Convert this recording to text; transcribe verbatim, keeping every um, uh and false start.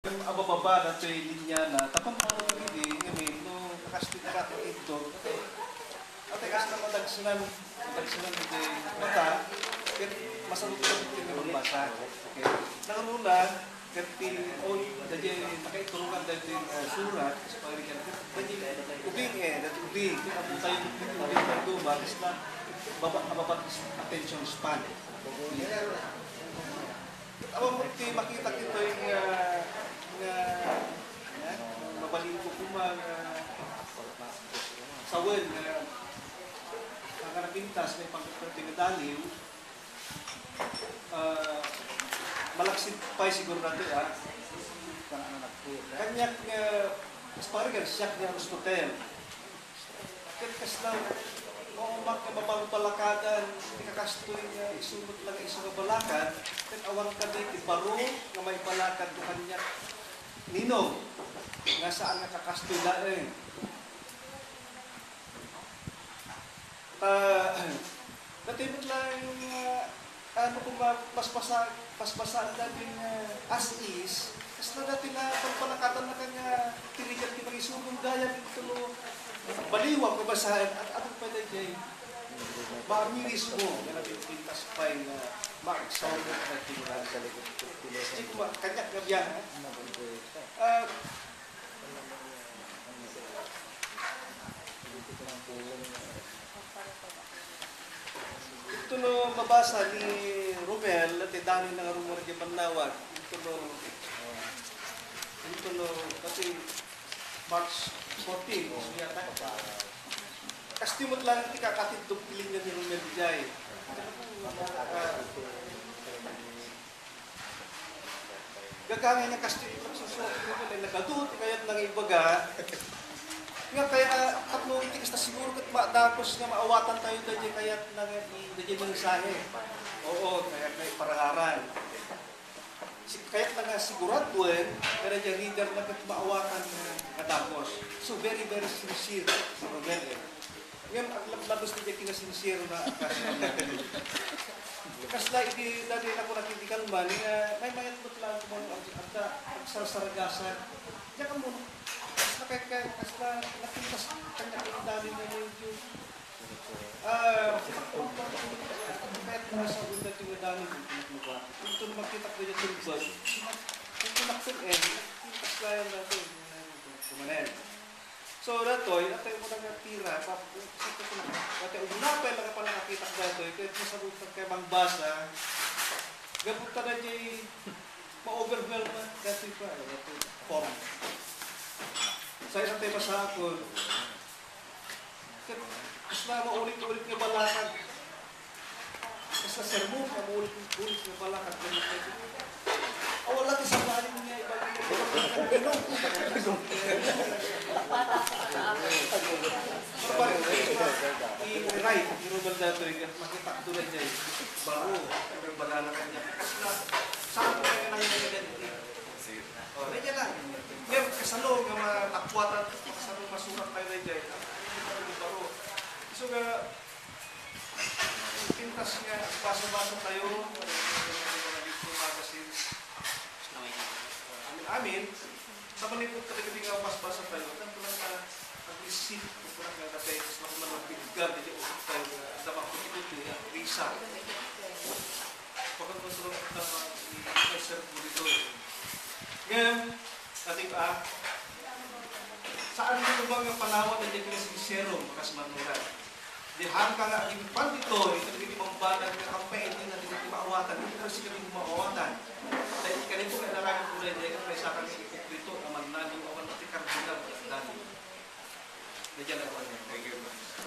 Abababa datoy linyana, tapno manuno idi, ngamin, no, kakas ti ka, iddog. Ate, kas na madagsenan, madagsenan iti mata, ket masarutan ti nga magbasa. Okay. Nangruna, ket ti, o, daydiay, nakaiturongan daytoy, uh, surat, sa pagrigan, ket daydiay, ubing, eh, daytoy ubing, ket apo tayo, ubing, pagduma, kas na, baba, baba, attention span. Awan mo ti makita ditoy nga, nga, eh, mabalin ko kuma nga sawen nga, nga napintas may pagkakarte nga daliw. Ah, malaksid pay siguro nato, ah. Kaniak nga, mas pare nga siak nga Aristotel. Ket kasla, maumak nga mapangbalakadan, ti kakastoy nga isu met la nga isu nga balakad, ket awan kadi ti baro nga maibalakad no kaniak. Nino nga saan nga kakastoy laeng. Ta, dati met laeng nga Ano kung ma-, mas basa-, mas basaan natin nga as is, kasla dati na pagpalakatan na kanya tirigan ti mangisugong dayag ito no baliwang nga basaen at ano pa na jay. Mamiris mo nga nagpintas pay nga maagsaw mo at nagpintas. Di ko ma-, kanyak nga biyahe. Ah, Ito no mabasa ni Romel, ti dani na nga rumor di mannawag. Ito no, ito no, kasi March fourteen, so yata. Kasti mo lang ti kakatid doon piling ni Romel di jay. Ah, Gagangay nga kasti ti pagsusuot ko, ket nagadu ti kayatna nga ibaga. Nga kaya, tapno iti kasta siguro ket madakos nga maawatan tayo daydiay kayatna nga i-, daydiay mensahe. Oo, kayatna iparangaran. Si-, kayatna nga siguraduen, nga daydiay reader na ket maawatan nga, nga dakos. So, very, very sincere, Romel, eh. Ngem aglablabes ti kinasinsero na kasla. Kasla idi daydiay na kunat iti kalman nga maymayat met lang kumano ag-, agda agsarsargasar. Diak ammo, kasla kay, kay, kasla napintas kaniak iti daydiay nga medyo, ah, mayat na sa unda ti nga daydiay nga pinaglugar. Kung ito na magkitak na dyan tulbas, kung kunakton eh, napintas layan natin. Kumanen. So, datoy, atay mo na nga tira, pa-, sa, sa, sa, datoy, umuna pay lang panangakitak datoy, kaya masabot ka kay mangbasa, gabot ka na jay ma-overwhelm na, datoy pa, datoy, form. Sa isang tayo masakon, ket, mas na maulit-ulit nga balakad. Basta sermon nga maulit-ulit nga balakad. Awan lang ti sabali niya, iba niya. Pero pare, i-right, i-Romel datoy, makitakdo na niya. Baro, ang balakad niya. Saan mo kaya nang nagagad? Oh, nandiyan lang. Ngayon, kasalo nga matapuatan, kasalo masurat tayo na dyan. Baro. So nga, Pintas nga basa-basa tayo, mga libro, magazines. Amin, amin. Sa manipot ka dagiti nga basa-basa tayo, nagkulang ka, nag-isip, nagkulang ka, dati, mas makulang ang piligan, dati, usap tayo, nga, damang kuti-kuti, ang risa. Pagkatapos lang, ang, ang sermon dito. Ngayon, ating, ah, saan mo ba nga panawan na dyan nga sincero, makas manuran? Di hangka nga aging pandito, ito dagiti mambanag nga kampaiti na dagiti maawatan, iti kasi kami maawatan. Dahil kanito nga narami ko na dyan, kaysa kami